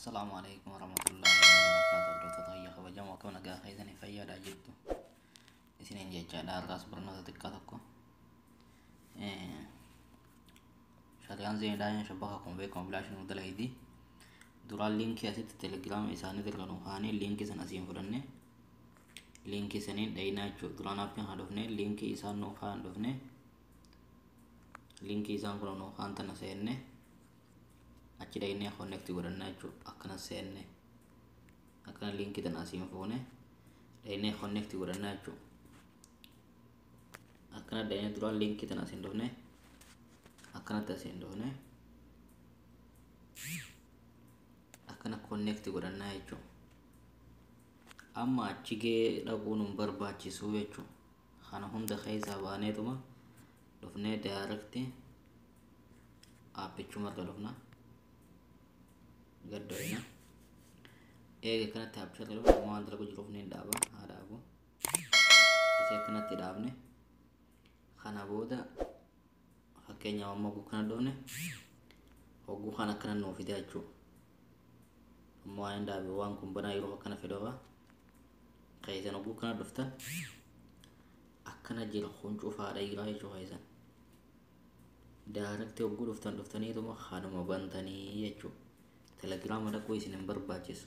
Assalaamu alaikum warahmatullahi wabarakatuh. Hordoftoota kiyya kabajamoo, akkam nagaa keessanii, fayyaadhaa jirtu isiniin jechaadha. Har'aas barnoota xiqqaa tokko shari'aan zeenidhaan shabbaka akkuma beekamu bilaashin nu dalaydi. Duraan liinkii asitti telegiraama isaanii irra nu kaanii liinkii sana asiin fudhanne, liinkii saniin dhayinaa jechuudha. Duraan aappiin haa dhufne, liinkii isaan nu kaan dhufne, liinkii isaan kun nu kaan tana seenne, achi dhaynee connect godhannaa jechuudha. Akkana seenne, akkana liinkii tana asiin fuune dhaynee connect godhannaa jechuudha. Akkana dhaynee duraan liinkii tana asiin dhufne, akkanatti asiin dhufne, akkana connect godhannaa jechuudha. Amma achi gee dhaquun hin barbaachisu jechuudha. Kana hunda keessaa baaneetuma dhufnee direct aappichuma irra dhufna, gaddo'ina. Eega kanatti aappicha irra dhufna, waan dalagu jiruuf ni dhaaba, haa dhaabu. Isee akkanatti dhaabne. Kana booda fakkeenyaaf amma hogguu kana dhufne, hogguu kana akkana nuu fide jechuudha. Amma waan hin dhaabe, waan kun banaa yeroo akkana fedhoofa keessan hogguu kana dhuftan akkana jira, kun cufaadha jira jechuudha. Keessan direct hogguu dhuftan, dhuftaniituma kanuma bantanii jechuudha. Telegiraama dhaquu isin hin barbaachisu.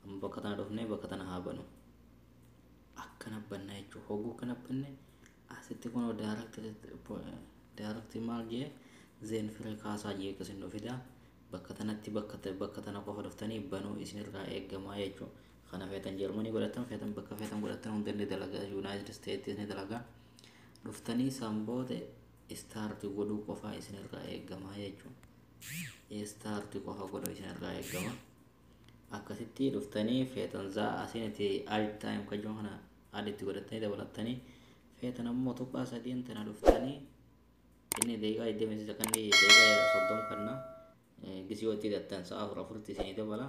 Amma bakka tana dhufnee bakka tana haa banu, akkana banna jechuudha. Hogguu kana banne asitti kun direct maal jee, Zenfree kaasaa jee akkasin nu fida. Bakka tanatti bakka tana qofa dhuftanii banuu isin irraa eeggamaa jechuudha. Kana feetan Jarmanii godhatan, feetan bakka feetan godhatan hunda ni dalaga, United States ni dalaga. Dhuftanii san booda start godhuu qofa isin irraa eeggamaa jechuudha. Start qofa godhuu isin irraa eeggama. Akkasitti dhuftanii feetan zaa asiin itti add time kan jiru kana add itti godhatanii dabalattanii, feetan ammoo tuqaa sadiin tana dhuftanii inni daqiiqaa 20 sakandii daqiiqaa 30 kanna gisii walitti hidhattan sa'a afur afuritti isinii dabala,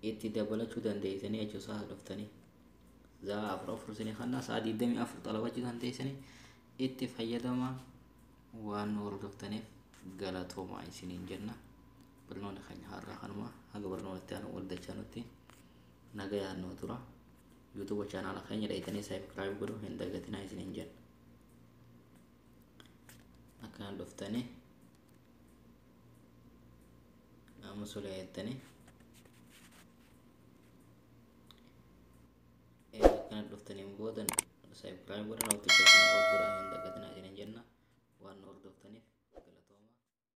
itti dabalachuu dandeessanii jechuudha. Sa'a dhuftanii sa'a afur afur isinii kanna sa'a 24 xalabachuu dandeessanii itti fayyadama. Waan nu hordoftaniif galatoomaa isiniin jenna. Barnoonni keenya har'aa kanuma. Haga barnoota aanu wal dachaa nutti nagayaan nuu tura. YouTube chaanaala keenya dhayitanii subscribe godhuu hin dagatinaa isiniin jenna. Akkanaan dhuftanii amma sulee jettanii, eega akkana dhuftaniin booda subscribe godhan, notification ol godhaa hin dagatinaa isiniin jenna. Waan nu hordoftaniif